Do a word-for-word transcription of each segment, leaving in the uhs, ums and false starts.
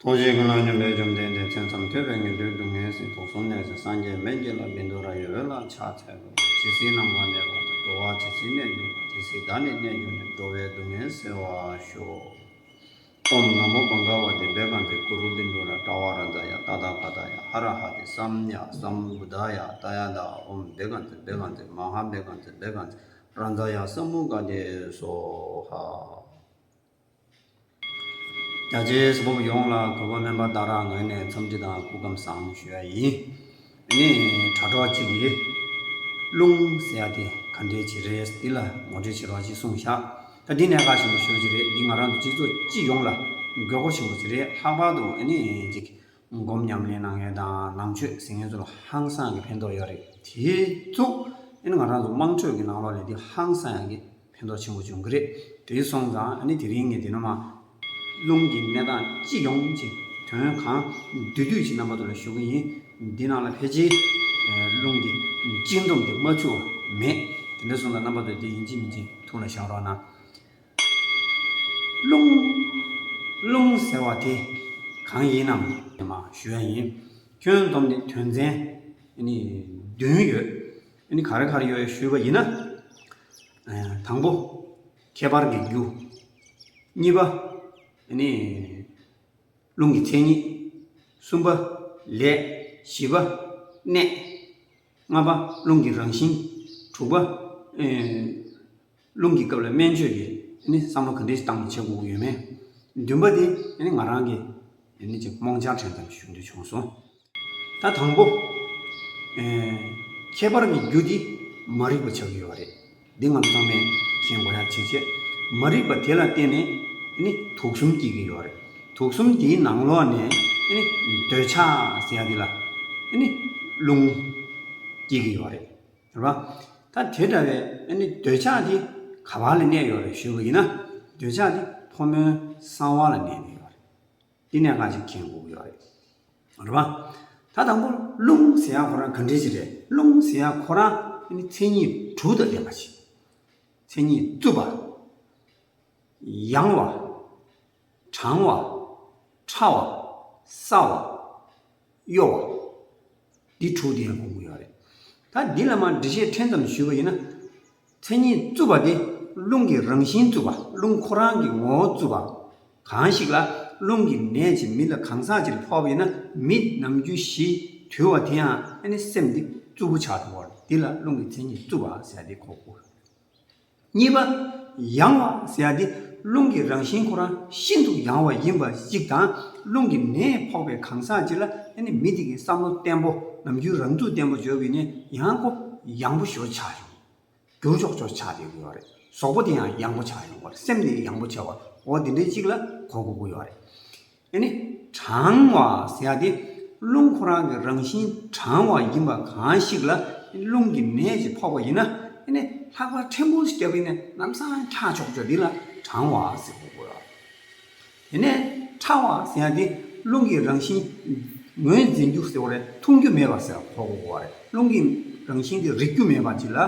ཐུགས་རྗེ་ཀུན་ལ་སྙོམས་པའི་བཅོམ་ལྡན་འདས། མཚན་ཙམ་ཐོས་པས་ངེས་དོན་སྒྲུབ་ངེས་ཟེར། དུག་གསུམ་ནད་ཀྱི་སངས་རྒྱས་མེད་ཀྱི་ལ། བཻ་ཌཱུརྱ་ཡི་འོད་ལ་ཕྱག་འཚལ་ལོ། ཇི་སྲིད་ནམ་མཁའ་གནས་པ་དང་། འགྲོ་བ་ཇི་སྲིད་གནས་གྱུར་པ། དེ་སྲིད་བདག་ནི་གནས་གྱུར་ནས། འགྲོ་བའི་སྡུག་བསྔལ་སེལ་བར་ཤོག། ཨོཾ་ན་མོ་བྷ་ག་ཝ་ཏེ་བྷཻ་གྷཉྫེ་གུ་རུ་བཻ་ཌཱུརྱ་ཏྲཱ་ཝ་རཱ་ཛཱ་ཡ། ཏ་ཐཱ་ག་ཏཱ་ཡ། ཨ་ར་ཧ་ཏེ་སམྱཀ་སཾ་བུདྡྷཱ་ཡ། ཏདྱ་ཐཱ། ཨོཾ་བྷཻ་གྷཉྫེ་བྷཻ་གྷཉྫེ་མ་ཧཱ་བྷཻ་གྷཉྫེ་བྷཻ་གྷཉྫེ་རཱ་ཛཱ་ཡ་སམུདྒ་ཏེ་སྭཱ་ཧཱ། རྒྱ་ཆེའི་གཟུ་བོ་ཡོངས་ལ་གུས་པ་སྨན་པ་ཏཱ་ར་ངོས་ནས་འཚམས་འདྲི་དང་སྐུ་ཁམས་བཟང་ཞུ་ཡ་ཡིན། ཨ་ནི་དྲ་གྲོགས་གཅིག་གིས་རླུང་ཟེར་ཡ་དེ་ག་འདྲས་ཅིག་རེད། འདི་ལ་ངོ་སྤྲོད་བྱེད་རོགས་ཅིག་གསུངས་ཤག་ད་འདི་གནད་འགག་ཆེན་པོ་ཞེ་པོ་ཅིག་རེད། འདི་ང་རང་ཚོ་སྤྱི་ཚོགས་སྤྱི་ཡོངས་ལ་དགོས་མཁོ་ཆེན་པོ་ཅིག་རེད། ལྷག་པར་དུ་ཨ་ནི་ཅིག་སྒོམ་ཉམས་ལེན་གནང་མཁན་དང་ནང་ཆོས་ཟིན་མཁན་ཚོ་ལ་ཧང་སང་གི་ཕན་ཐོགས་ཡོད་རེད། དེ་ཚོ་ཨ་ནི་ང་རང་ཚོ་དམངས་ཁྲོད་ཀྱི་ནང་ལོགས་ལ་འདི་ཧང་སང་ཡ་གི་ཕན་ཐོགས་ཆེན་པོ་བྱུང་གི་རེད། དེ་སོང་ཙང་ཨ་ནི་དེ་རིང་ངས་འདི་ནས་མར་རླུང་གི་གནས་སྟངས་སྤྱི་ཡོངས་ཀྱི་དོན་གང་བསྡུས་བསྡུས་ཅིག་རྣམ་པ་ཚོ་ལ་ཞུ་གི་ཡིན། འདི་ནང་ལ་ཕལ་ཆེར་རླུང་གི་སྤྱི་སྡོམ་དེ་མ་ཚུད་པ་མེད། དེ་འདྲ་སོང་ཙང་རྣམ་པ་ཚོས་འདི་ཡིན་གཅིག་མིན་གཅིག་ཐུགས་ལ་བཞག་རོགས་གནང་། རླུང་། རླུང་ཟེར་བ་དེ་གང་ཡིན་ནམ་ཞུ་ཡ་ཡིན། ཁྱོན་བསྡོམས་ནས་དོན་ཚན་ནི་བདུན་ཡོད། ཨ་ནི་ག་རེ་ག་རེ་ཡོད་ཞུས་པ་ཡིན་ན། ཨ། དང་པོ། ཁྱད་པར་གྱི་རྒྱུ། གཉིས་པ། ཨ་ནི་རླུང་གི་མཚན་ཉིད། གསུམ་པ། ལས། བཞི་པ། གནས། ལྔ་པ། རླུང་གི་རང་བཞིན། དྲུག་པ། ཨ། རླུང་གི་སྐབས་ལ་སྨན་བཅོས་ཀྱི་ཨ་ནི་བསམ་བློ་ག་འདྲས་བཏང་ནས་བྱེད་དགོས་ཀྱི་ཡོད་མེད། བདུན་པ་དེ་ཨ་ནི་ང་རང་གི་ཨ་ནི་ཅིག་རྨོངས་འཆར་དྲན་ཙམ་ཞུ་འདོད་བྱུང་སོང་། ད་དང་པོ། ཨེ། ཁྱད་པར་གྱི་རྒྱུ་དེ་མ་རིག་པ་ཆགས་ཀྱི་ཡོད་རེད། འདི་ང་ཚོ་ཚང་མས་མཁྱེན་དགོས་ཡ་བྱེད་ཆེད། མ་རིག་པ་དེ་ལ་བརྟེན་ནས་ཨ་ནི་དུག་གསུམ་སྐྱེ་གི་ཡོད་རེད། དུག་གསུམ་དེའི་ནང་ལོགས་ནས་ཨ་ནི་འདོད་ཆགས་ཟེར་ཡ་དེ་ལ་ཨ་ནི་རླུང་སྐྱེ་གི་ཡོད་རེད། རེད་པ། ད་དེ་འདྲ་བའི་ཨ་ནི་འདོད་ཆགས་དེ་ག་པར་ལ་གནས་ཡོད་རེད་ཞུས་པ་ཡིན་ན། འདོད་ཆགས་དེ་ཕོ་མོའི་གསང་བ་ལ་གནས་ནས་ཡོད་རེད། འདི་གནད་འགག་ཅིག་མཁྱེན་དགོས་ཀྱི་ཡོད་རེད། རེད་པ། ད་དང་པོ་རླུང་ཟེར་ཡ་ཁོ་རང་ག་འདྲས་ཅིག་རེད། རླུང་ཟེར་ཡ་ཁོ་རང་ཨ་ནི་མཚན་ཉིད་དྲུག་དང་ལྡན་པ་ཞིག་མཚན་ཉིད་རྩུབ་པ། ཡང་བ། གྲང་བ། ཕྲ་བ། སྲ་བ། གཡོ་བ། འདི་དྲུག་དེ་ཡང་དགོངས་ཀྱི་ཡོད་རེད། ད་འདི་ལ་མར་འགྲེལ་བཤད་ཕྲན་ཙམ་ཞུས་པ་ཡིན་ན། མཚན་ཉིད་རྩུབ་པ་དེ་རླུང་གི་རང་བཞིན་རྩུབ་པ། རླུང་ཁོ་རང་གི་ངོ་བོ་རྩུབ་པ། གང་ཞིག་ལ་རླུང་གི་ནད་ཅིག་མི་ལ་གང་ཟག་ཅིག་ལ་ཕོག་པ་ཡིན་ན། མི་ནམ་རྒྱུན་ཞི་དུལ་བ་དེ་ཡང་ཨ་ནི་སེམས་འདི་རྩུབ་པོ་ཆགས་འགྲོ་བ་རེད། འདི་ལ་རླུང་གི་མཚན་ཉིད་རྩུབ་པ་ཟེར་ཡ་དེ་གོ་དགོས། གཉིས་པ། ཡང་བ་ཟེར་ཡ་དེ་རླུང་གི་རང་བཞིན་ཁོ་རང་ཤིན་ཏུ་ཡང་བ་ཡིན་པ་ཞིག་དང་། རླུང་གི་ནད་ཕོག་པའི་གང་ཟག་ཅིག་ལ་ཨ་ནི་མི་དེ་གི་བསམ་བློ་བརྟན་པོ། ནམ་རྒྱུན་རང་ཚུགས་བརྟན་པོ་བྱས་པ་ཡིན་ན་ཡང་ཁོ་ཡང་པོ་ཞེ་པོ་ཆགས་ཡོང་། འགྱུར་ལྕོག་ལྕོག་ཆགས་བསྡད་ཀྱི་ཡོད་རེད། གཟུགས་པོ་དེ་ཡང་ཡང་པོ་ཆགས་ཡོང་བ་རེད། སེམས་དེ་ཡང་པོ་ཆགས་པ། འོ་དེ་འདྲའི་གཅིག་ལ་གོ་དགོས་ཀྱི་ཡོད་རེད། ཨ་ནི་གྲང་བ་ཟེར་ཡ་དེ་རླུང་ཁོ་རང་གི་རང་བཞིན་གྲང་བ་ཡིན་པ་གང་ཞིག་ལ་རླུང་གི་ནད་ཅིག་ཕོག་པ་ཡིན་ན། ཨ་ནི་ལྷགས་པ་ཕྲན་བུ་ཞིག་བརྒྱབ་པ་ཡིན་ན་ལམ་སང་ཁྲག་ཆགས་ཆོག་འདི་ལ་གྲང་བ་ཟེར་དགོས་ཀྱི་ཡོད་རེད། དེ་ནས་ཕྲ་བ་ཟེར་ཡ་དེ་རླུང་གི་རང་བཞིན་ངོས་འཛིན་རྒྱུ་ཟེར་བ་རེད། མཐོང་རྒྱུ་མེད་པ་ཟེར་གོ་དགོས་པ་རེད། རླུང་གི་རང་བཞིན་དེ་རིག་རྒྱུ་མེད་པ་ཅིག་ལ་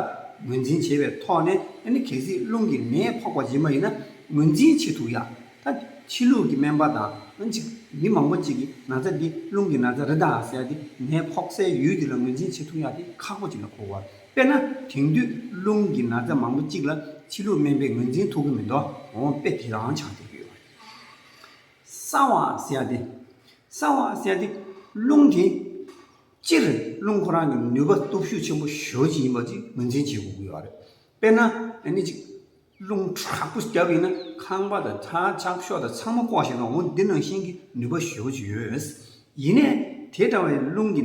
ངོས་འཛིན་བྱས་པའི་ཐོག་ནས། ཨ་ནི་གལ་སྲིད་རླུང་གི་ནད་ཕོག་པ་ཡིན་པ་ཡིན་ན་ངོས་འཛིན་བྱེད་ཐུབ་ཡ། ད་ཕྱི་ལུགས་ཀྱི་སྨན་པ་དང་ཨ་ནི་ཅིག་མི་མང་པོ་ཅིག་གིས་ན་ཚ་འདི་རླུང་གི་ན་ཚ་རེད་ད་ཟེར་ཡ་དེ། ནད་ཕོག་སའི་ཡུལ་དེ་ལ་ངོས་འཛིན་བྱེད་ཐུབ་ཡ་དེ་ཁག་པོ་ཅིག་ལ་གོ་བ། དཔེར་ན་དེང་དུས་རླུང་གི་ན་ཚ་མང་པོ་ཅིག་ལ་ཕྱི་ལུགས་སྨན་པས་ངོས་འཛིན་ཐུབ་ཀྱི་མི་འདུག་འོ་དཔེ་དེ་རང་ཆགས་བསྡད་ཀྱི་ཡོད་རེད། སྲ་བ་ཟེར་ཡ་དེ། སྲ་བ་ཟེར་ཡ་དེ་རླུང་དེ་སྤྱིར་རླུང་ཁོ་རང་གི་ནུས་པ་སྟོབས་ཤུགས་ཆེན་པོ་ཞེ་པོ་ཅིག་ཡིན་པ་ཅིག་ངོས་འཛིན་བྱེད་དགོས་ཀྱི་ཡོད་རེད། དཔེར་ན་ཨ་ནི་ཅིག་རླུང་དྲག་པོ་བརྒྱབ་ཡིན་ན་ཁང་པ་དང་ཆ་ཆག་ཤོག་དང་ཚང་མ་བཀོག་བཞག་ན། འོ་འདི་ནང་བཞིན་གྱི་ནུས་པ་ཞེ་པོ་ཅིག་ཡོད། ཡིན་ནའི་དེ་འདྲ་བའི་རླུང་གི་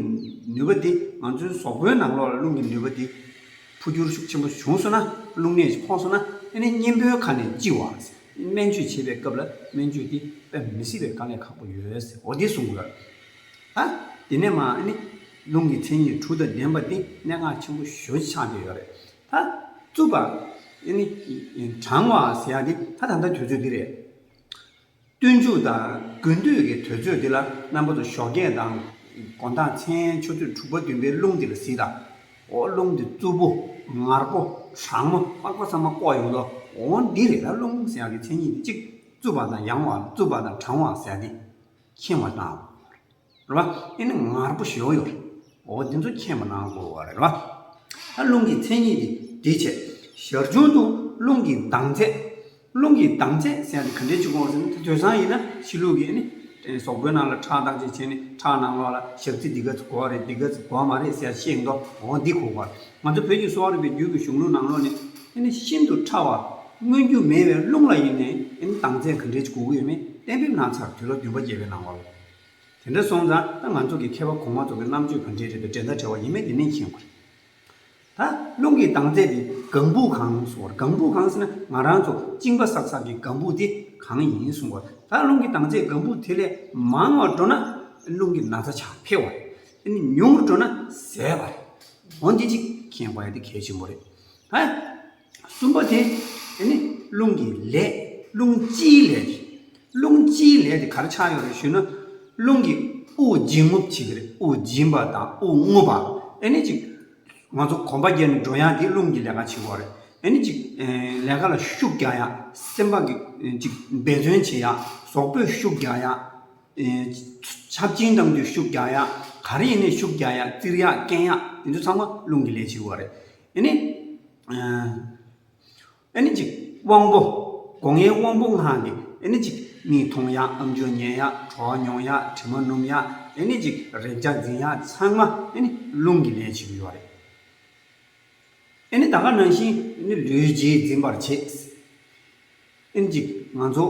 ནུས་པ་དེ་ང་ཚོའི་གཟུགས་པོའི་ནང་ལོགས་ལ་རླུང་གི་ནུས་པ་དེ་འཕོ་འགྱུར་ཤུགས་ཆེན་པོ་བྱུང་སོང་ན། རླུང་ནད་ཅིག་ཕོག་སོང་ན། ཨ་ནི་གཉེན་པོའི་ཁ་ནས་ལྕི་བ། སྨན་བཅོས་བྱེད་པའི་སྐབས་ལ་སྨན་བཅོས་དེ་དཔེ་མི་སྲིད་པའི་དཀའ་ལས་ཁག་པོ་ཡོད་ཟེར། འོ་དེ་གསུང་དགོས། ད་དེ་ནས་མར་ཨ་ནི་རླུང་གི་མཚན་ཉིད་དྲུག་དང་ལྡན་པ་དེ་གནད་འགག་ཆེན་པོ་ཞེ་པོ་ཅིག་ཆགས་བསྡད་ཡོད་རེད། ད་རྩུབ་པ་ཨ་ནི་གྲང་བ་ཟེར་ཡ་དེ་ད་ད་ལྟ་དུས་ཚོད་འདི་རེད། སྟོན་མཇུག་དང་དགུན་དུས་ཀྱི་དུས་ཚོད་འདི་ལ་རྣམ་པ་ཚོ་ཞོགས་ཀས་དང་དགོང་དག་མཚན་ཆུ་ཚོད་དྲུག་པ་བདུན་པའི་རླུང་འདི་ལ་གཟིགས་དང་། འོ་རླུང་འདི་རྩུབ་པོ། ངར་པོ། གྲང་མོ། པགས་པ་ཚང་མ་བཀོག་ཡོང་དོ། འོ་འདི་རེད། ད་རླུང་ཟེར་ཡག་གི་མཚན་ཉིད་འདི་གཅིག་རྩུབ་པ་དང་ཡང་བ། རྩུབ་པ་དང་གྲང་བ་ཟེར་ཡག་འདི། མཁྱེན་པ་གནང་། རེད་བ། ཨེ་ནི་ངར་པོ་ཞེ་པོ་ཡོད་རེད། འོ་དེ་ཚོ་མཁྱེན་པ་གནང་དགོས་པ་རེད་བ། ད་རླུང་གི་མཚན་ཉིད་དེ་དེ་བྱས། ཞར་བྱུང་དུ་རླུང་གི་ལྡང་ཚད། རླུང་གི་ལྡང་ཚད་ཟེར་ཡ་དེ་ག་འདྲས་ཅིག་དགོས་ཟེར་ན། དེ་དུས་སང་ཡིན་ན་ཕྱི་ལུགས་ཀྱི་ཨེ་ནི་གཟུགས་པོའི་ནང་ལ་ཁྲག་ལྡང་ཅིག་བྱས་ནས་ཁྲག་ནང་ལོགས་ལ་ཞག་རྩི་འདི་ག་ཚོད་དགོས་རེད། འདི་ག་ཚོད་དགོས་མ་རེད་ཟེར་ཡ་ཤེས་འདུག་འོ་འདི་གོ་བར། ང་ཚོ་བོད་ཀྱི་གསོ་བ་རིག་པའི་རྒྱུད་ཀྱི་གཞུང་ལུགས་ནང་ལོགས་ནས་ཨེ་ནི་ཤིན་ཏུ་ཕྲ་བ་མངོན་རྒྱུ་མེད་པའི་རླུང་ལ་ཡིན་ནའི་ཨེ་ནི་ལྡང་ཚད་ག་འདྲས་ཅིག་དགོས་ཀྱི་ཡོད་མེད་གཏན་འབེབས་གནང་ཚར། དུས་རབས་བདུན་པ་བརྒྱད་པའི་ནང་ལོགས་ལ། དེ་འདྲ་སོང་ཙང་ད་ང་ཚོ་གི་མཁས་པ་གོང་མ་ཚོ་གི་རྣམ་དཔྱོད་ག་འདྲས་རེད་པས། འགྲན་ཟླ་བྲལ་བ་ཡིན་མིན་དེ་ནས་མཁྱེན་དགོས་རེད། ད་རླུང་གི་ལྡང་ཚད་དེ་ལྒང་བུ་གང་ཟེར་བ་རེད། ལྒང་བུ་གང་ཟེར་ན་ང་རང་ཚོ་གཅིན་པ་བསགས་ས་གི་ལྒང་བུ་དེ་གང་ཡིན་གསུངས་པ་རེད། ད་རླུང་གི་ལྡང་ཚད་ལྒང་བུ་དེ་ལས་མང་བ་འགྲོ་ན་རླུང་གི་ན་ཚ་ཆགས་འཕེལ་བ་རེད། ཨ་ནི་ཉུང་རུ་འགྲོ་ན་ཟད་པ་རེད། འོ་འདི་གཅིག་མཁྱེན་དགོས་ཡ་དེ་གལ་ཆེན་པོ་རེད། ད། གསུམ་པ་དེ། ཨ་ནི་རླུང་གི་ལས། རླུང་སྤྱིའི་ལས་དེ། རླུང་སྤྱིའི་ལས་དེ་ག་རེ་ཆགས་ཡོད་རེད་ཞུས་ན། རླུང་གིས་དབུགས་འབྱིན་རྔུབ་བྱེད་ཀྱི་རེད། དབུགས་འབྱིན་པ་དང་དབུགས་རྔུབ་པ། ཨ་ནི་ཅིག་ང་ཚོ་གོམ་པ་བརྒྱབ་ནས་འགྲོ་ཡག་དེ་རླུང་གི་ལས་ཀ་བྱེད་ཀྱི་ཡོད་རེད། ཨ་ནི་ཅིག་ལས་ཀ་ལ་ཤུགས་རྒྱག་ཡག་སེམས་པ་གི་ཅིག་འབད་བརྩོན་བྱེད་ཡག་གཟུགས་པོས་ཤུགས་རྒྱག་ཡག་ཆབ་ཆེན་བཏང་དུས་ཤུགས་རྒྱག་ཡག་ག་རེ་ཡིན་ནའི་ཤུགས་རྒྱག་ཡག་བཙིར་ཡག་རྐྱེན་ཡག་དེ་ཚོ་ཚང་མ་རླུང་གི་ལས་བྱེད་ཀྱི་ཡོད་རེད། ཨ་ནི། ཨ་ནི་ཅིག་དབང་པོ། སྒོ་ལྔའི་དབང་པོ་ལྔ་གིས་ཨ་ནི་ཅིག་མིག་མཐོང་ཡག་ཨམ་ཅོག་ཉན་ཡག་བྲོ་བ་མྱོང་ཡག་དྲི་མ་སྣོམ་ཡག་ཨ་ནི་ཅིག་རེག་བྱ་འཛིན་ཡག་ཚང་མ་ཨ་ནི་རླུང་གི་ལས་བྱེད་ཀྱི་ཡོད་རེད། ཨ་ནི་ད་ག་ནང་བཞིན་ཨ་ནི་ལུས་བྱད་འཛིན་པར་བྱེད། ཨ་ནི་ཅིག་ང་ཚོ་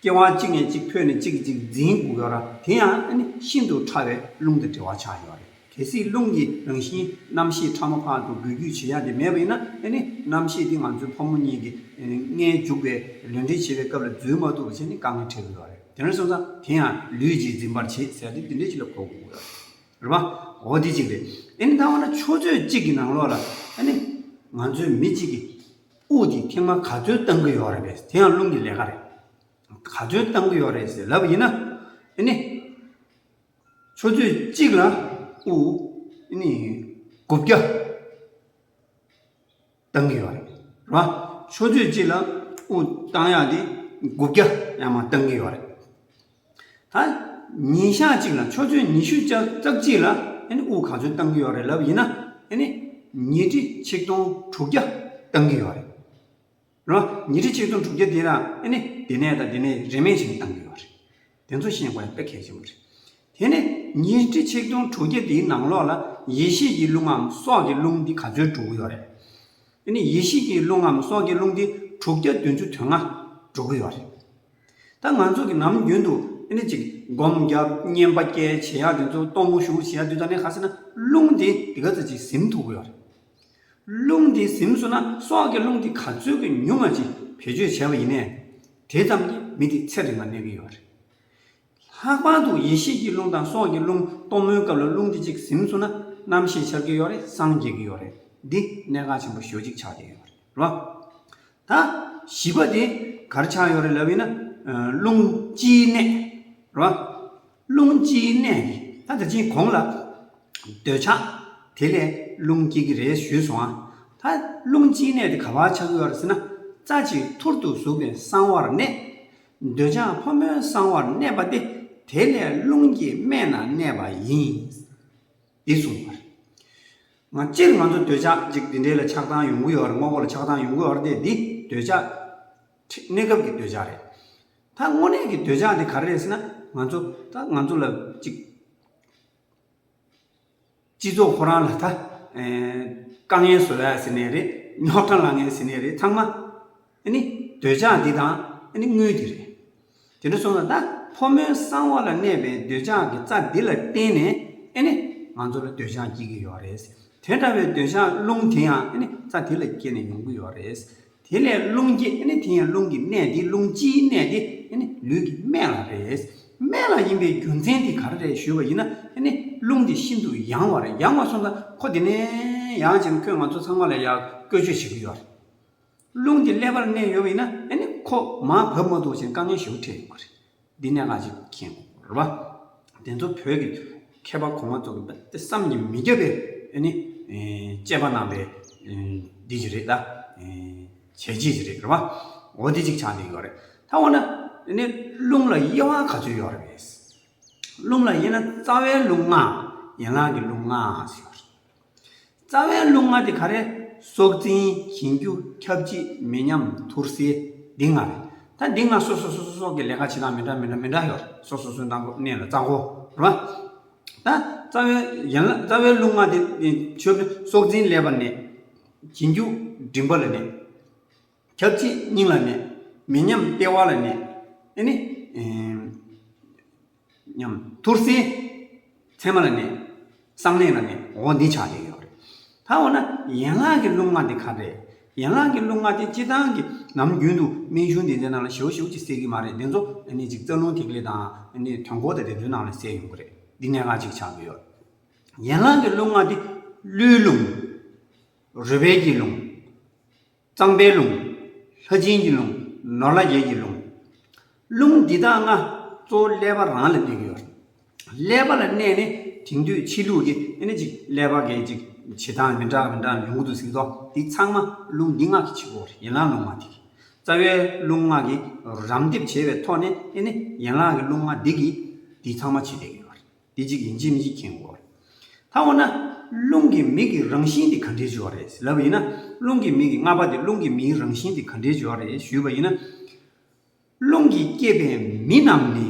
སྐྱེ་བ་གཅིག་ནས་གཅིག་འཕོས་ནས་གཅིག་གཅིག་འཛིན་དགོས་ཡོད་ར། དེ་ཡང་ཨ་ནི་ཤིན་ཏུ་ཕྲ་བའི་རླུང་དང་འབྲེལ་བ་ཆགས་ཡོད་རེད། གལ་སྲིད་རླུང་གི་རང་བཞིན་རྣམ་ཤེས་ཕྲ་མ་ཕར་དུ་འགུལ་སྐྱོད་བྱེད་ཡག་དེ་མེད་པ་ཡིན་ན། ཨ་ནི་རྣམ་ཤེས་དེ་ང་ཚོའི་ཕོ་མོ་གཉིས་ཀྱི་ཨ་ནི་མངལ་འཇུག་པའི་ལུས་འབྲེལ་བྱེད་པའི་སྐབས་ལ་འཛུལ་མ་ཐུབ་པ་བྱས་ནས་དཀའ་ངལ་འཕྲད་ཀྱི་ཡོད་རེད། དེ་འདྲ་སོང་ཙང་དེ་ཡང་ལུས་བྱད་འཛིན་པར་བྱེད་ཟེར་ཏེ་དེ་འདྲ་ཅིག་ལ་གོ་དགོས་ཀྱི་ཡོད་རེད། རེད་པ། འོ་དེ་གཅིག་རེད། ཨ་ནི་ད་འོ་ན་ཆུ་ཚོད་གཅིག་གི་ནང་ལོགས་ལ་ཨ་ནི་ང་ཚོའི་མི་གཅིག་གི་དབུགས་དེ་ཐེངས་མ་ག་ཚོད་བཏང་གི་ཡོད་རེད་པས། དེ་ཡང་རླུང་གི་ལས་ཀ་རེད། ག་ཚོད་བཏང་གི་ཡོད་རེད་ཟེར་ལབ་པ་ཡིན་ན། ཨ་ནི་ཆུ་ཚོད་གཅིག་ལ་དབུགས་ཨ་ནི་དགུ་བརྒྱ་བཏང་གི་ཡོད་རེད། རེད་པ། ཆུ་ཚོད་གཅིག་ལ་དབུགས་བཏང་ཡག་དེ་དགུ་བརྒྱ་ཡར་མར་བཏང་གི་ཡོད་རེད། ད་ཉིན་ཞག་གཅིག་ལ་ཆུ་ཚོད་ཉི་ཤུ་རྩ་རྩ་གཅིག་ལ་ཨ་ནི་དབུགས་ག་ཚོད་བཏང་གི་ཡོད་རེད་ལབ་ཡིན་ན། ཨ་ནི་ཉི་ཁྲི་ཆིག་སྟོང་དྲུག་བརྒྱ་བཏང་གི་ཡོད་རེད། རེད་པ། ཉི་ཁྲི་ཆིག་སྟོང་དྲུག་བརྒྱ་དེ་ལ་ཨ་ནི་དེ་ནས་ད་དེ་ནས་རེས་མོས་བྱས་ནས་བཏང་གི་ཡོད་རེད། དེ་ཚོ་ཤེས་དགོས་ཡ་དཔེ་གལ་ཆེན་པོ་རེད། དེ་ནས་ཉི་ཁྲི་ཆིག་སྟོང་དྲུག་བརྒྱ་དེའི་ནང་ལོགས་ལ་ཡེ་ཤེས་ཀྱི་རླུང་ངམ་སྲོག་གི་རླུང་འདི་ག་ཚོད་འགྲོ་གི་ཡོད་རེད། ཨ་ནི་ཡེ་ཤེས་ཀྱི་རླུང་ངམ་སྲོག་གི་རླུང་འདི་དྲུག་བརྒྱ་བདུན་ཅུ་དོན་ལྔ་འགྲོ་གི་ཡོད་རེད། ད་ང་ཚོ་གི་ནམ་རྒྱུན་དུ་ཨ་ནི་ཅིག་སྒོམ་རྒྱབ་བསྙེན་པ་སྐྱེལ་བྱེད་ཡག་དེ་ཚོ་གཏོར་མ་ཞུ་བྱེད་ཡག་དེ་ཚོ་ནས་ག་ཟེར་ན་རླུང་དེ་དེ་ག་ཚོད་ཅིག་ཟིན་ཐུབ་ཀྱི་ཡོད་རེད། རླུང་དེ་ཟིན་སོང་ན་སྲོག་གི་རླུང་དེ་ག་ཚོད་ཀྱི་ཉུང་བ་ཅིག་བེད་སྤྱོད་བྱས་པ་ཡིན་ནའི་དེ་ཙམ་གྱིས་མི་དེ་ཚེ་རིང་བ་གནས་ཀྱི་ཡོད་རེད། ལྷག་པར་དུ་ཡེ་ཤེས་ཀྱི་རླུང་དང་སྲོག་གི་རླུང་གཏོར་མའི་སྐབས་ལ་རླུང་དེ་གཅིག་ཟིན་སོང་ན་རྣམ་ཤེས་འཆར་གྱི་ཡོད་རེད། སངས་རྒྱས་ཀྱི་ཡོད་རེད། འདི་གནད་འགག་ཆེན་པོ་ཞེ་པོ་ཅིག་ཆགས་བསྡད་ཡོད་རེད། རེད་པ། ད་བཞི་པ་དེ་ག་རེ་ཆགས་ཡོད་རེད་ལབ་ཡིན་ན། ཨ་རླུང་སྤྱིའི་གནད། རེད་པ། རླུང་སྤྱིའི་གནད་དེ་ད་ད་ཅིང་གོང་ལ་འདོད་ཆགས་དེ་ལས་རླུང་སྐྱེ་གི་རེད་ཞུས་སོང་ཨ། ད་རླུང་སྤྱིའི་གནད་དེ་ག་པར་ཆགས་ཀྱི་ཡོད་རེད་ཟེར་ན། རྩ་གཅིག་ཐུར་དུ་ཟུག་པའི་གསང་བར་གནས། འདོད་ཆགས་ཕོ་མོའི་གསང་བར་གནས་པ་སྟེ། དེ་ལས་རླུང་གི་སྨད་ན་གནས་པ་ཡིན། འདི་གསུངས་པ་རེད། ང་སྤྱིར་ང་ཚོ་འདོད་ཆགས་ཅིག་འདི་འདྲའི་ལ་ཆགས་སྡང་ཡོང་གི་ཡོད་རེད། དངོས་པོ་ལ་ཆགས་སྡང་ཡོང་གི་ཡོད་རེད་དེ། འདི་འདོད་ཆགས་གནས་སྐབས་ཀྱི་འདོད་ཆགས་རེད། ད་དངོས་གནས་ཀྱི་འདོད་ཆགས་འདི་ག་རེ་རེད་ཟེར་ན། ང་ཚོ་ད་ང་ཚོ་ལ་ཅིག་སྤྱི་ཚོགས་ཁོ་རང་ལ་ད་ཨེ་དཀའ་ངལ་བཟོ་ཡ་ཟེར་ནའི་རེད། རྙོག་དྲ་ལངས་ཡ་ཟེར་ནའི་རེད། ཚང་མ་ཨ་ནི་འདོད་ཆགས་འདི་དང་ཨ་ནི་དངོས་འདི་རེད། དེ་འདྲ་སོང་ཙང་ད་ཕོ་མོའི་གསང་བ་ལ་གནས་པའི་འདོད་ཆགས་ཀྱི་རྩ་འདི་ལ་བརྟེན་ནས་ཨ་ནི་ང་ཚོ་ལ་འདོད་ཆགས་སྐྱེ་གི་ཡོད་རེད། དེ་འདྲ་བའི་འདོད་ཆགས་རླུང་དེ་ཡང་ཨ་ནི་རྩ་དེ་ལ་སྐྱེས་ནས་ཡོང་གི་ཡོད་རེད། དེ་ལས་རླུང་སྐྱེས། ཨ་ནི་དེ་ཡང་རླུང་གི་གནད་དེ། རླུང་སྤྱིའི་གནད་དེ་ཨ་ནི་ལུས་ཀྱི་སྨད་ལ་རེད། སྨད་ལ་ཡིན་པའི་རྒྱུ་མཚན་དེ་ག་རེ་རེད་ཞུས་པ་ཡིན་ན། ཨ་ནི་རླུང་དེ་ཤིན་ཏུ་ཡང་བ་རེད། ཡང་བ་སོང་ཙང་ཁོ་དེ་ནས་ཡང་བྱས་ནས་ཁོས་ང་ཚོ་ཚང་མ་ལ་ཡང་བཀོལ་སྤྱོད་བྱེད་ཀྱི་ཡོད་རེད། རླུང་དེ་ཀླད་པར་གནས་ཡོད་པ་ཡིན་ན། ཨ་ནི་ཁོ་མར་བབས་མ་ཐུབ་བྱས་དཀའ་ངལ་ཞེ་པོ་འཕྲད་ཡོང་གི་རེད། འདི་གནད་འགག་ཅིག་མཁྱེན་དགོས་རེད་པ། དེ་ཚོ་བོད་ཀྱི་མཁས་པ་གོང་མ་ཚོ་གིས་དེ་བསམ་གྱིས་མི་ཁྱབ་པའི་ཨ་ནི་ཨེ་དཔྱད་པ་གནང་བའི་ཨེ་འདི་ཅིག་རེད། ད་ཨེ་བྱས་རྗེས་ཅིག་རེད། རེད་པ། འོ་འདི་ཅིག་ཆགས་བསྡད་ཡོད་རེད། ད་འོ་ན་ཨ་ནི་རླུང་ལ་དབྱེ་བ་ག་ཚོད་ཡོད་རེད་པས། རླུང་ལ་དབྱེ་ན་རྩ་བའི་རླུང་ལྔ། ཡན་ལག་གི་རླུང་ལྔ་ཟེར་བ་རེད། རྩ་བའི་རླུང་ལྔ་དེ་ག་རེ། སྲོག་འཛིན། གྱེན་རྒྱུ། ཁྱབ་བྱེད། མི་མཉམ། ཐུར་སེལ། འདི་ལྔ་རེད། ད་འདི་ལྔ་སོ་སོ་སོ་སོ་སོ་གི་ལས་ཀ་བྱེད་སྟངས་མི་འདྲ་མི་འདྲ་མི་འདྲ་ཡོད་རེད། སོ་སོ་སོའི་ནང་གོ་གནས་ལ་རྩ་འགོ་རེད་བ། ད་རྩ་བའི་ཡན་ལག་རྩ་བའི་རླུང་ལྔ་དེ་ཆོས་སྲོག་འཛིན་ཀླད་པ་ལ་གནས། གྱེན་རྒྱུ་མགྲིན་པ་ལ་གནས། ཁྱབ་བྱེད་སྙིང་ལ་གནས། མི་མཉམ་ལྟེ་བ་ལ་གནས། ཨེ་ནི། ཨེ། མཉམ། ཐུར་སེལ། མཚན་མ་ལ་གནས། གསང་གནས་ལ་གནས། འོ་འདི་ཆགས་བསྡད་ཡོད་རེད། ད་འོ་ན་ཡན་ལག་གི་རླུང་ལྔ་དེ་ག་རེ་རེད། ཡན་ལག་གི་རླུང་ལྔ་དེ་སྤྱིར་བཏང་གི་ནམ་རྒྱུན་དུ་སྨན་གཞུང་དེ་ཚོའི་ནང་ལ་ཞེ་པོ་ཞེ་པོ་ཅིག་གསལ་གྱི་མ་རེད། དེ་ཚོ་ཨ་ནི་ཅིག་རྩ་རླུང་ཐིག་ལེ་དང་ཨ་ནི་དོན་སྐོར་དང་དེ་ཚོའི་ནང་ལ་གསལ་ཡོང་གི་རེད། འདི་གནད་འགག་ཅིག་ཆགས་ཀྱི་ཡོད། ཡན་ལག་གི་རླུང་ལྔ་དེ་ཀླུའི་རླུང་། རོལ་པའི་གི་རླུང་། གཙང་པའི་རླུང་། ལྷ་སྦྱིན་གྱི་རླུང་། ནོར་ལྷ་བརྒྱད་ཀྱི་རླུང་། རླུང་འདི་དག་ལྔ་གཙོ་བོ་ཀླད་པ་རང་ལ་གནས་ཀྱི་ཡོད་རེད། ཀླད་པ་ལ་གནས་ནས་དེང་དུས་ཕྱི་ལུགས་ཀྱི་ཨ་ནི་ཅིག་ཀླད་པ་གི་ཅིག་བྱེད་སྟངས་མི་འདྲ་མི་འདྲ་ཡོང་གི་འདུག་ཟེར་གྱི་འདུག་འདི་ཚང་མ་རླུང་འདི་ལྔ་གིས་བྱེད་ཀྱི་ཡོད་རེད། ཡན་ལག་རླུང་ལྔ་དེ་གིས། རྩ་བའི་རླུང་ལྔ་གིས་རམ་འདེགས་བྱས་པའི་ཐོག་ནས་ཨ་ནི་ཡན་ལག་གི་རླུང་ལྔ་འདི་གིས་འདི་ཚང་མ་བྱེད་བསྡད་ཀྱི་ཡོད་རེད། དེ་གཅིག་ཡིན་གཅིག་མིན་གཅིག་མཁྱེན་དགོས། ད་འོ་ན་རླུང་གི་མིང་གི་རང་བཞིན་དེ་ག་འདྲས་བྱུང་བ་རེད་ལབ་པ་ཡིན་ན། རླུང་གི་མིང་གི་ལྔ་པ་དེ་རླུང་གི་མིང་རང་བཞིན་དེ་ག་འདྲས་བྱུང་བ་རེད་ཞུས་པ་ཡིན་ན། རླུང་གིས་བསྐྱེད་པའི་མི་རྣམས་ནི།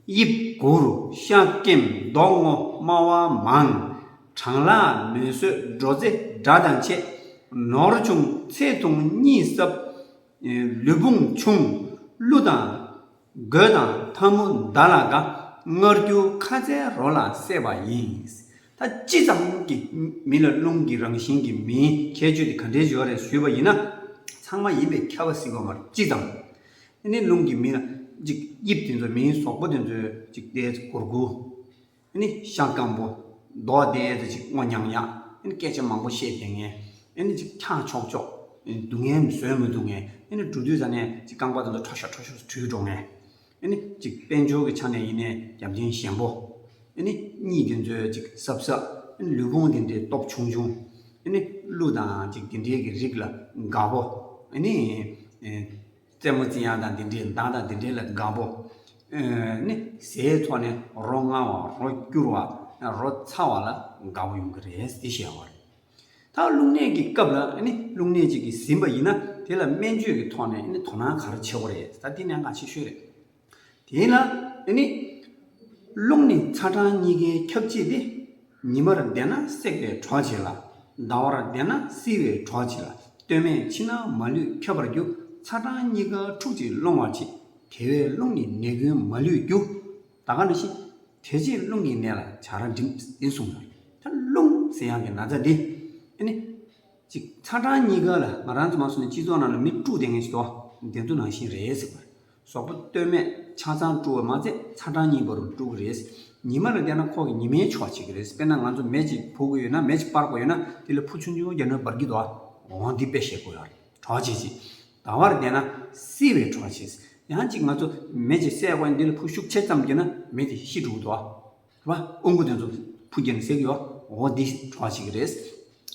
དབྱིབས་སྒོར། ཤ་སྐེམ། མདོག་སྔོ། དམར་བ་མང་། གྲང་ལྷགས། མི་བཟོད། འགྲོ་རྩེ། སྒྲ་དང་བཅས། ནོར་ཆུང་། ཚེ་ཐུང་། གཉིད་སྲབ། ལུས་ཕུང་ཆུང་། གླུ་དང་། རྒོད་དང་། ཐལ་མོ་མདའ་ལ་དགའ། མངར་སྐྱུར། ཁ་ཟས་རོ་ལ་སྲེད་པ་ཡིན། ད་སྤྱི་ཙམ་གྱི་མི་ལ་རླུང་གི་རང་བཞིན་གྱི་མིང་ཁྱད་ཆོས་དེ་ག་འདྲས་ཡོད་རེད་ཞུས་པ་ཡིན་ན། ཚང་མ་ཡིན་པའི་ཁྱབ་པ་ཟེར་གྱི་ཡོད་མ་རེད། སྤྱི་ཙམ། ཨ་ནི་རླུང་གི་མིང་ལ་ཅིག་དབྱིབས་དེ་ཚོ་མིང་གཟུགས་པོ་དེ་ཚོའི་ཅིག་དེ་གུར་གུར། ཨ་ནི་ཤ་སྐམ་པོ། མདོག་དེ་ཚོ་ཅིག་སྔོ་ཉག་ཉག་ཨ་ནི་སྐད་ཆ་མང་པོ་བཤད་བསྡད་མཁན། ཨ་ནི་ཅིག་འཁྱག་ཆོག་ཆོག་སྡུག་བསྔལ་བཟོད་མི་ཐུབ་མཁན། ཨ་ནི་འགྲོ་དུས་ཙ་ནས་ཅིག་རྐང་པ་དེ་ཚོ་ཁྲོ་ཤ་ཁྲོ་ཤ་བྲུས་འགྲོ་མཁན། ཨ་ནི་ཅིག་དཔལ་འབྱོར་གྱི་ཆ་ནས་ཡིན་ནའི་ཡ་མཚན་ཞན་པོ། ཨ་ནི་གཉིད་དེ་ཚོ་ཅིག་སྲབ་སྲབ། ཨ་ནི་ལུས་ཕུང་དེ་འདྲའི་སྟོབས་ཆུང་ཆུང་། ཨ་ནི་གླུ་དང་ཅིག་དེ་འདྲའི་གི་རིགས་ལ་དགའ་པོ། ཨ་ནི་རྩེད་མོ་རྩེ་ཡག་དང་དེ་འདྲའི་མདངས་དང་དེ་འདྲའི་ལ་དགའ་པོ། ཨ་ནི་ཟས་ཐོག་ནས་རོ་མངར་བ། རོ་སྐྱུར་བ། རོ་ཚ་བ་ལ་དགའ་པོ་ཡོང་གི་རེད་ཟེར་བཤད་པ་རེད། ད་རླུང་ནད་ཀྱི་སྐབས་ལ་ཨ་ནི་རླུང་ནད་ཅིག་གིས་ཟིན་པ་ཡིན་ན། དེ་ལ་སྨན་བཅོས་ཀྱི་ཐོག་ནས་ཨ་ནི་དོ་སྣང་ག་རེ་བྱེད་དགོས་རེད། ད་འདི་གནད་འགག་ཆེ་ཤོས་རེད། དེ་ལ་ཨ་ནི་རླུང་ནི་ཚ་གྲང་གཉིས་ཀའི་ཁྱབ་བྱེད་དེ། ཉི་མར་བསྡད་ན་སྲེག་པའི་གྲོགས་བྱེད་ལ། ཟླ་བར་བསྡད་ན་བསིལ་བའི་གྲོགས་བྱེད་ལ། སྟོད་སྨད་ཕྱི་ནང་མ་ལུས་ཁྱབ་པར་འགྱུར། ཚ་གྲང་གཉིས་ཀ་འཁྲུགས་ཅིང་སློང་བར་བྱེད། དེ་བས་རླུང་ནི་ནད་ཀུན་མ་ལུས་རྒྱུ། ད་ག་ནང་བཞིན་དེ་རྗེས་རླུང་གི་ནད་ལ་བྱ་ར་འགྲིམ་ཟིན་གསུངས་ཡོད། ད་རླུང་ཟེར་ཡག་གི་ན་ཚ་འདི་ཨ་ནི་ཅིག་ཚ་གྲང་གཉིས་ཀ་ལ། ང་རང་ཚོ་མ་སོང་ནས་སྤྱི་ཚོགས་ནང་ལ་མི་དཀྲུགས་བསྡད་མཁན་ཞིག་འདུག་དེ་ཚོ་ནང་བཞིན་རེད་ཟེར་བ་རེད། གཟུགས་པོ་སྟོད་སྨད་ཆ་ཚང་དཀྲུགས་པ་མ་ཚད་ཚ་གྲང་གཉིས་བར་དུ་དཀྲུགས་ཀྱི་རེད། ཉི་མ་ལ་བསྡད་ན་ཁོག་གི་ཉི་མའི་ཆོག་བྱེད་ཀྱི་རེད། དཔེར་ན་ང་ཚོ་མེ་ཅིག་ཕུ་གི་ཡོད་ན། མེ་ཅིག་སྤར་དགོས་ཡོད་ན། དེ་ལ་ཕུ་ཆུང་ཆུང་རྒྱག་ན་འབར་གྱི་འདུག་འོ་འདི་དཔེ་བཤད་དགོས་ཡོད་རེད། གྲོགས་བྱེད་ཅིག་ཟླ་བར་བསྡད་ན་བསིལ་བའི་གྲོགས་བྱེད། ཡང་ཅིག་ང་ཚོ་མེ་ཅིག་བསད་དགོས་ན་འདི་ལ་ཕུ་ཤུགས་ཆེ་ཙམ་རྒྱག་ན་མེ་དེ་ཤི་འགྲོ་གི་འདུག་རེད་པ། ཨུ་གུ་དེ་ཚོ་ཕུ་རྒྱག་ནས་ཟེར་གྱི་ཡོད། འོ་འདི་གྲོགས་བྱེད་ཀྱི་རེད།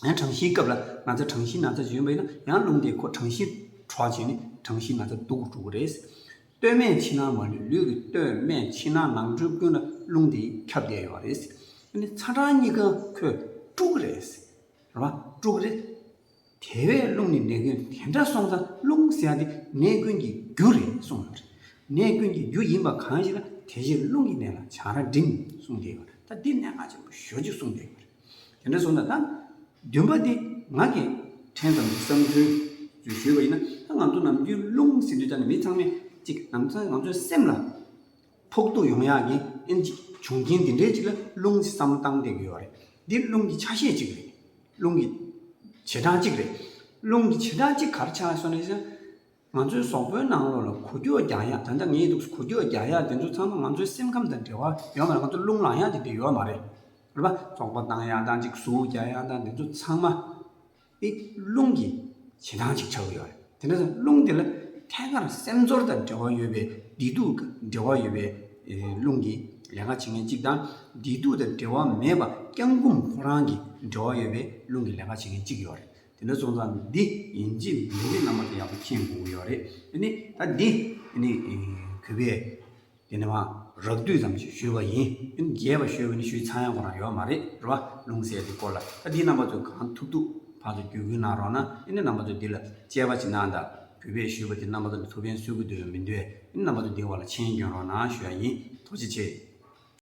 ཡང་གྲང་ཤིའི་སྐབས་ལ་ན་ཚ། གྲང་ཤིའི་ན་ཚ་ཅིག་ཡོད་པ་ཡིན་ན་ཡང་རླུང་དེ་ཁོ་གྲང་ཤིའི་གྲོགས་བྱེད་ནས་གྲང་ཤིའི་ན་ཚ་སྡུག་གུ་འགྲོ་གི་རེད། སྟོད་སྨད་ཕྱི་ནང་མ་ལུས། ལུས་ཀྱི་སྟོད་སྨད་ཕྱི་ནང་ནང་ཁྲོལ་ཀུན་ལ་རླུང་དེ་ཁྱབ་བསྡད་ཡོད་རེད། ཨ་ནི་ཚ་གྲང་གཉིས་ཀ་ཁོས་དཀྲུག་གི་རེད། རེད་པ། དཀྲུག་གི་རེད། དེ་བས་རླུང་ནི་ནད་ཀུན། དེ་འདྲ་སོང་ཙང་རླུང་ཟེར་ཡག་དེ་ནད་ཀུན་གྱི་རྒྱུ་རེད་གསུངས་ཡོད་རེད། ནད་ཀུན་གྱི་རྒྱུ་ཡིན་པ་གང་ཞིག་ལ་དེ་རྗེས་རླུང་གི་ནད་ལ་བྱ་ར་འགྲིམ་གསུངས་བསྡད་ཡོད་རེད། ད་འདི་གནད་འགག་ཆེན་པོ་ཞེ་པོ་ཅིག་གསུངས་བསྡད་ཡོད་རེད། དེ་འདྲ་སོང་ཙང་ད་བདུན་པ་འདི་ང་གི་ཕྲན་ཙམ་གྱི་བསམ་ཚུལ་ཞུས་པ་ཡིན་ན། ད་ང་ཚོ་ནམ་རྒྱུན་རླུང་ཟེར་དུས་ཙམ་ནས་མི་ཚང་མས་ཅིག་ནམ་ཚང་ང་ཚོའི་སེམས་ལ་ཕོག་ཐུག་ཡོང་ཡག་གི་ཨེ་ཅིག་བྱུང་རྐྱེན་འདི་འདྲའི་ཅིག་ལ་རླུང་ཞེས་བསམ་བློ་བཏང་བསྡད་ཀྱི་ཡོད་རེད། འདི་རླུང་གི་ཆ་ཤས་ཅིག་རེད། རླུང་གི་བྱེ་བྲག་ཅིག་རེད། རླུང་གི་བྱེ་བྲག་ཅིག་ག་རེ་ཆགས་སོང་ནས་ཟེར་ན། ང་ཚོའི་གཟུགས་པོའི་ནང་ལོགས་ལ་འགུལ་སྐྱོད་རྒྱག་ཡག་ད་ལྟ་ངས་འདུག་འགུལ་སྐྱོད་རྒྱག་ཡག་དེ་ཚོ་ཚང་མ་ང་ཚོའི་སེམས་ཁམས་དང་འབྲེལ་བ་ཡོད་མ་རེད། ང་ཚོ་རླུང་ལངས་ཡག་དེ་འདྲ་ཡོད་མ་རེད། རེད་པ། བཙོག་པ་བཏང་ཡག་དང་ཅིག་ཟུག་རྒྱག་ཡག་དང་དེ་ཚོ་ཚང་མ། དེ་རླུང་གི་བྱེད་སྟངས་ཅིག་ཆགས་ཀྱི་ཡོད་རེད། དེ་འདྲ་ཙང་རླུང་དེ་ལ་ཐད་ཀར་སེམས་ཚོར་དང་འབྲེལ་བ་ཡོད་པའི་བདེ་སྡུག་འབྲེལ་བ་ཡོད་པའི་ཨེ་རླུང་གི་ལས་ཀ་བྱེད་མཁན་གཅིག་དང་། བདེ་སྡུག་དང་འབྲེལ་བ་མེད་པ་སྐྱབས་མགོན་ཁོ་རང་གི་འབྲེལ་བ་ཡོད་པའི་རླུང་གི་ལས་ཀ་བྱེད་མཁན་གཅིག་ཡོད་རེད། དེ་འདྲ་སོང་ཙང་འདི་ཡིན་གཅིག་མིན་གཅིག་རྣམ་པ་དེ་ཡག་པོ་མཁྱེན་དགོས་ཀྱི་ཡོད་རེད། ཨ་ནི་ད་འདི་ཨ་ནི་ཨེ་གུས་པས་དེ་ནས་མ་ རགས་བསྡུས་ཙམ་ཞིག་ཞུས་པ་ཡིན། ཨ་ནི་རྒྱས་པ་ཞུས་པ་ནི་ཞུས་ཚར་ཡག་ཁོ་རང་ཡོད་མ་རེད། རེད་བ། རླུང་ཟེར་དེ་སྐོར་ལ། ད་འདི་རྣམ་པ་ཚོས་གང་ཐུབ་ཐུབ་ཕར་ཚུར་བརྒྱུད་སྐུལ་གནང་རོགས་གནང་། ཨ་ནི་རྣམ་པ་ཚོས་འདི་ལ་དཔྱད་པ་ཅིག་གནང་དང་། གུས་པས་ཞུས་པ་དེ་རྣམ་པ་ཚོ་ལ་ཐུགས་ཕན་གསོས་ཀྱི་འདུག་མི་འདུག་ཨ་ནི་རྣམ་པ་ཚོས་འདིའི་འོག་ལ་མཆན་འགོད་རོགས་གནང་ཞུ་ཡག་ཡིན། ཐུགས་རྗེ་ཆེ།